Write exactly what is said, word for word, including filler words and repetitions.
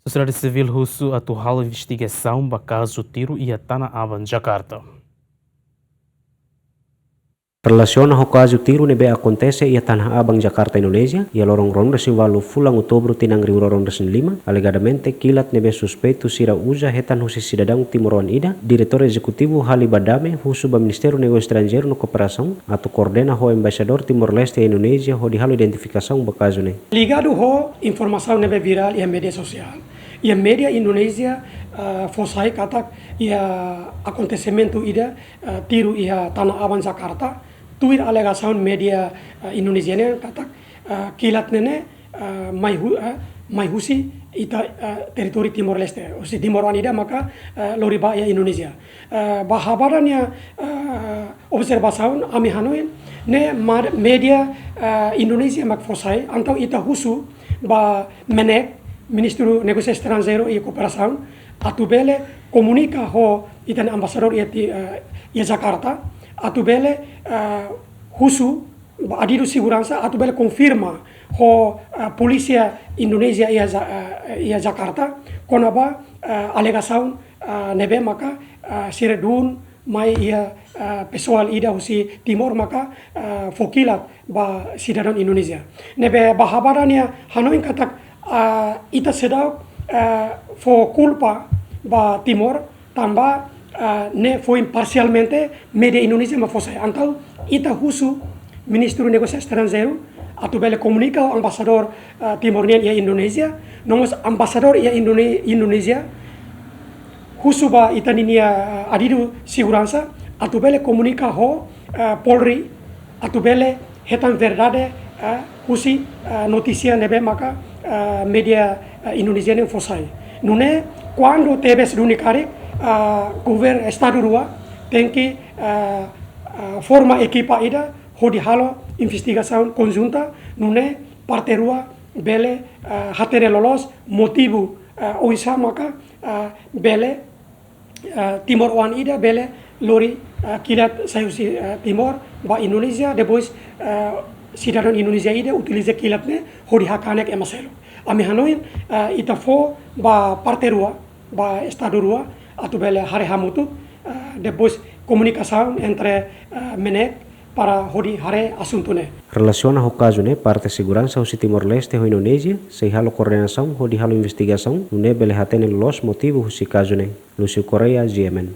Sosiedade sivíl husu atu halo investigasaun ba kazu tiru iha Tanah Abang, Jakarta. Relasiona ho kazu tiru ne'ebé akontese iha Tanah Abang, Jakarta, Indonézia, iha loron ruanulu-resin-ualu fulan Outubru tinan rihun ruanulu-resin-lima, alegadamente kilat ne'ebé suspeitu sira uza hetan husi sidadaun timoroan ida, diretór ezekutivu Hali Badame husu ba Ministériu Negósiu Estranjeiru no Kooperasaun atu koordena ho Embaixadór Timor-Leste iha Indonézia hodi halo identifikasaun ba kazu ne'e. Ligadu ho informasaun ne'ebé virál iha média sosiál, iha média Indonézia, ah, fó sai katak iha akontesimentu ida, ah, tiru iha Tanah Abang, Jakarta, tuir alegasaun média, ah, Indonézia nian katak, ah, kilat ne'e ne'e, ah, mai hu-, ah, mai husi ita, ah, territóriu Timor-Leste, husi timoroan ida maka, ah, lori ba iha Indonézia. Ah, ba habadan nia, ah, observasaun, ami hanoin ne'e mar-, média, ah, Indonézia mak fó sai, entaun ita husu ba MNEK, Ministériu Negósiu Estranjeiru i Kooperasaun, atu bele komunika ho ita-nia embaixadór iha ti-, ah, iha Jakarta, atu bele, ah, husu ba adidu seguransa atu bele konfirma ho, ah, polísia Indonézia iha Ja-, ah, iha Jakarta, kona-ba, ah, alegasaun, ah, ne'ebé maka, ah, sira dun mai iha, ah, pesoál ida husi Timor maka, ah, fó kilat ba sidadaun Indonézia. Ne'ebé ba habadan nia hanoin katak, ah, ita seidauk, ah, fó kulpa ba Timor, tanba, ah, ne'e foin parsialmente média Indonézia mak fó sai. Entaun ita husu Ministériu Negósiu Estranjeiru atu bele komunika ho embaixadór, ah, Timor nian iha Indonézia, no mós embaixadór iha Indone-, Indonézia husu ba ita ninia, ah, adidu seguransa atu bele komunika ho, ah, Polri atu bele hetan verdade, ah, husi, ah, notísia ne'ebé maka, ah, média, ah, Indonézia nian fó sai. Nune'e, kuandu tebes duni karik, ah, governu estadu rua tenke, ah, ah, forma ekipa ida hodi halo investigasaun konjunta, nune'e parte rua bele, ah, hatene loloos motivu, ah, oinsá maka, ah, bele, ah, timoroan ida bele lori, ah, kilat sai husi, ah, Timor ba Indonézia, depois, ah, sidadaun Indonézia ida utiliza kilat ne'e hodi hakanek ema seluk. Ami hanoin, ah, ita fó ba parte rua, ba estadu rua, atu bele haree hamutuk, ah, depois komunikasaun entre, ah, MNEK para hodi haree asuntu ne'e. Relasiona ho kazu ne'e, parte seguransa husi Timor-Leste ho Indonézia sei halo koordenasaun hodi halo investigasaun, nune'e bele hatene loloos motivu husi kazu ne'e. Lúcio Correia, G M N.